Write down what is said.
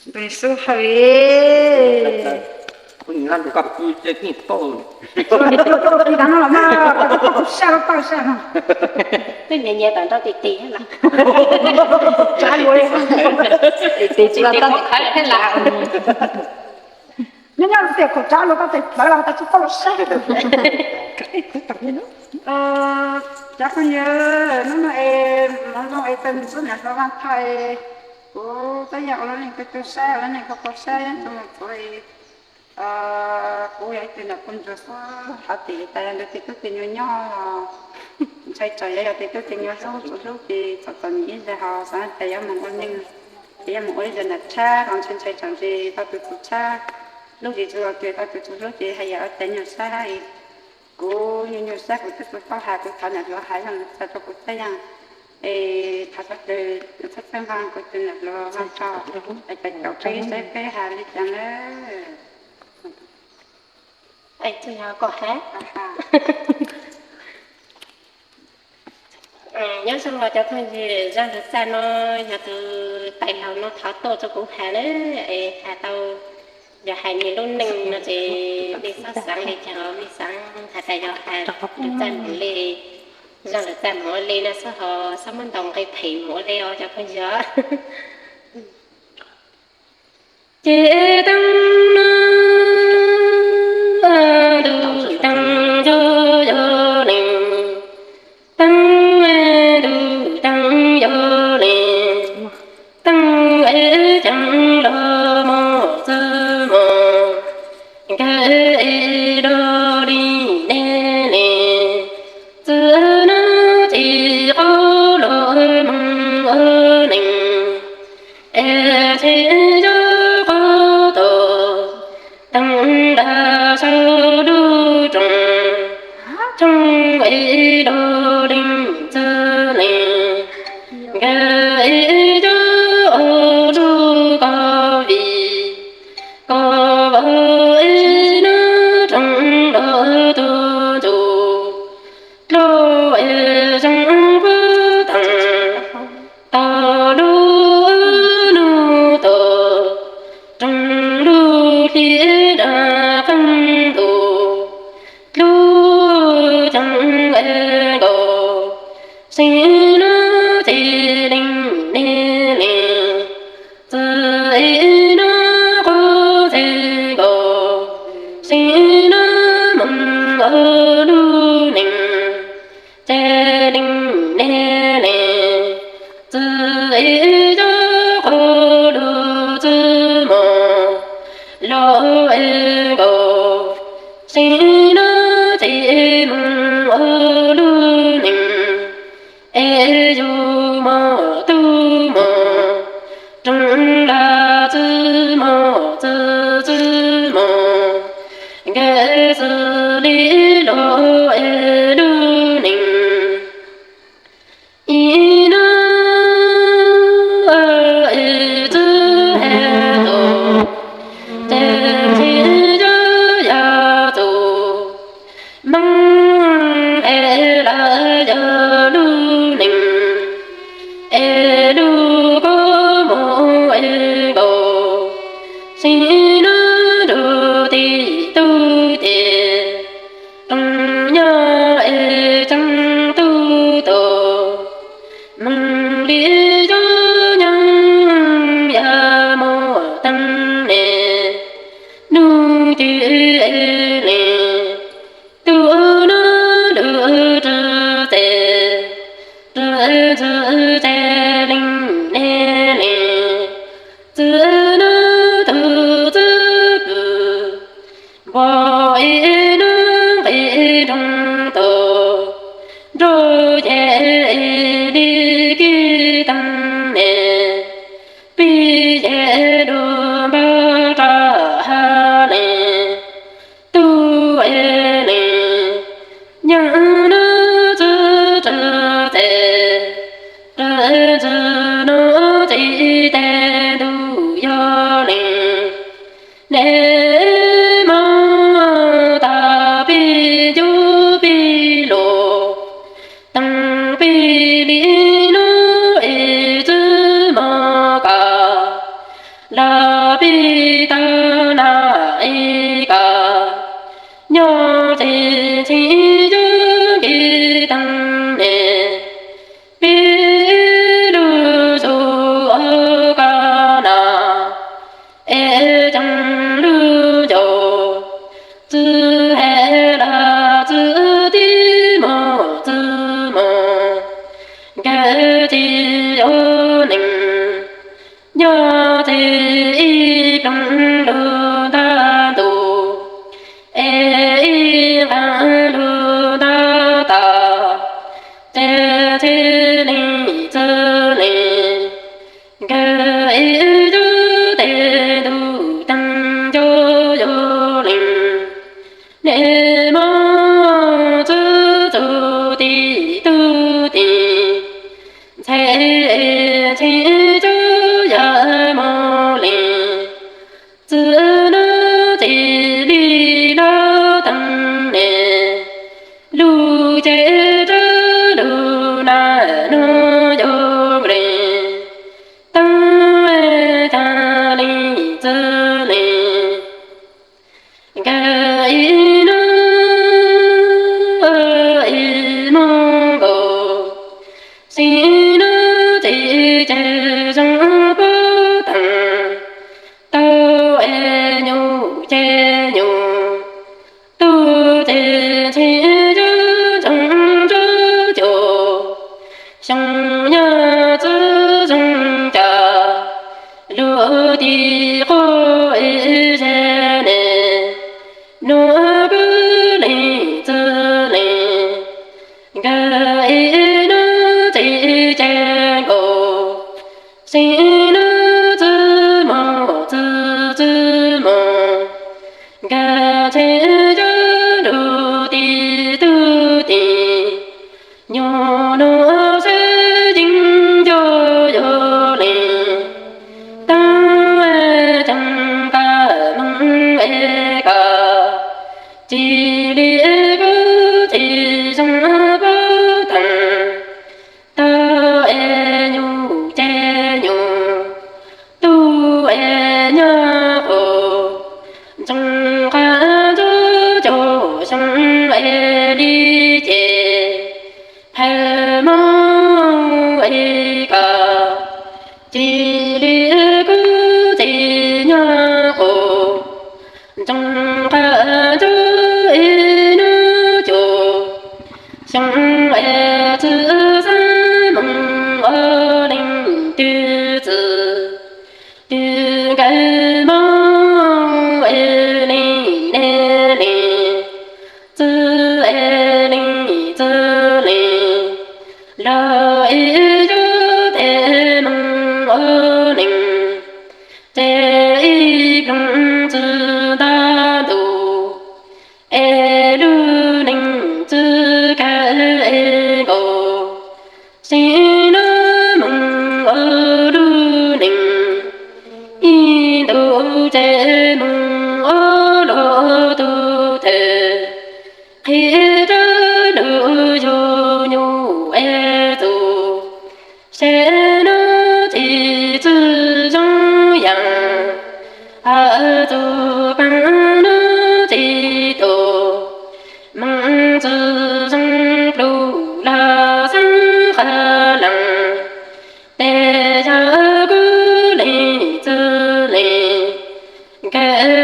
Npawg Xub Hawj, koj pw ces koj tau, koj tau tus sab lub pawg sab no. Twb nyias nyias tawm nrau tim tim lawm. Tsav luag li, tim tim tsis los tau tim khawv thiab lawm. Nyob nyob tias khaum tsav luag tau tes plawv los tau tsis tau los sab. Cov phooj ywg, hnub no es hmoov zoo es tau mus xub niam hluas Vaj Thoj es kuv Txob Yaj ua lub neej tu tu sab, lub neej kho kho sab, yeej tau mus txuav. Kuv yog ib tug niam poj ntsuag xwb, hov tim tas yog ntawd tes tub tes nyuag nyob, ntshai tsam yog yog tes tub tes nyuag hlub txom hlub ces txom txom nyem ib zaug ho xav tias yuav mus ua neej, ces yuav mus ua ib zaug nram tshab ho ntshai ntshai tsam ntshe tau tus txhua tshab hlub ces tsis los tias tau tus txhua hlub ces haj yam ua cas nyuag sab. Kuv nyuag nyuag sab kuv twb tsis paub hais, kuv thov niam hluas hais zoj lus txog rau kuv Txob Yaj es thov txhob txhawj nqa kuv tus niam hluas Vaj Thoj, es caum peb saib peb hais li cas nawb. Nyob zoo los cov phooj ywg, zaj lus txaj no yog tus tais laug no thov tuaj rau kuv hais na, es hais tau, yog hais nws lub neej no ces nej txhob xav li cas, nej xav hais tias yog hais lus txaj mus li, zaj lus txaj mus ua li no xwb ho, txhob muab ntaus nqi phem mus ua li os cov phooj ywg. Ces teeb no ntuj teeb cov yog leej, teeb ntuj teeb yog leej, teeb ceev los mos txwb mos, nkawd dog li nej li, txwv no tsis qub los mus ua neej, es tsis yog qub tus teeb nram saum lub rooj, tshooj es dog leej txwv leej, nkawd es cov ua lub koj vim, koj vauv es nws rooj los tuaj ntsuj, dlua es zoo puag teeb tau lub nub tuaj, rooj lub hli dab qeej ntuj, dlub ceev es nkaus, xeev no tsis leej nej leej, txwv es no qub txij nkaus, xeev no moog ua lub neej, ces leej nej leej, txwv es cov qub lub txwv mos los es nkaus, xeev no tsis moog ua lub neej, es yug mos tub mos, rooj los txwv mos txwv txwv mos, nkawd xws li los es lub neej, ib no es txwv es tus, ces tsis yog yog tus, moog es lawv yog lub neej, es lub koob moov es nkaus, xeev no nrug tij tub ces, rooj nyob es tseeb tub tus, moog li cov nyoog yog muaj teeb ne, nub twg es leej, tub no lub rwg txev, rwg ntxwg txev leej ne leej, txwv no tug txwv pwg, npog es nub nqis nroog tus, nrog ces li kib teeb ne, pib ces dua npab raj hav leej, tub es leej, nyoog nub txwv rwg txev, rwg ntxwg nub txij tes ntuj yog leej, neb moog tag pib ncuab pib luas, teeb pib li nub es txwv mos kas, los pib tau na ib kas, nyob ces ntxhib yuav nkim teeb ne, pib lug zus ua koj na, es ceeb lug ncaus, txwv hem los txwv tib mus txwv mus, nkawd tsis yuav neeg. Nyob ces ib ploog lug ntab ntus, es ib nqaa lug ntab tas, ces txwv lees txwv lees, nkawd ib yuav tes ntuj teeb nco yuav lees, nej mob txwv txug tim tub tim, ntxhais ntxhib cuab yam mob lees, txwv nuav txim li nab teeb ne, lug ces rab lug na nuav yuav nqes, teeb caag lees txwv lees, nkawd ib nub ib mob nkaus, xib nub txim ces zoo puab teeg, tau es nyuj ces nyuj, tub ces ntxhib yuav ntsoov nruab cuaj, xyoo nyaj txwv zoo cas, lug tim quaj ib zag ne, nuav kuv lees txwv lees, nkawd ib nub txim ces nkaus, xib nub txwv mob txwv txwv mob, nkawd ntxhib yuav nrug tim tub tim, nyuj nuav sab yeej nco yuav lees, teeb caag kag moog es kag, txim li kuv txim zoo puab teeg, tau es nyuj ces nyuj, tub es nyaj quas, ntsoov qab ntsuab cuag xyoo es li ces, phaj mob es kag, txim li kuv txim nyaj quas, ntsoov qab ntsuab ib nub cuag xyoo es txwv xab moos ua leej twg txwv, twg nkawd mob es lees ne lees, txwv es lees txwv lees, lug ib yuav tes moog ua neeg, ces ib ploog txwv ntab ntus, es lug neeg txwv kag es nkaus, xib nub moog ua lug neeg, ib ntus ces moog ua luag tug thawj, qhib rab lug yug nyuj es txug, sab nub txim txwv zoo yaam, has txug kaam nub txim tug, moog txwv zoo plug lug xeeb qha lees, tes yog kuv lees txwv lees, nkawd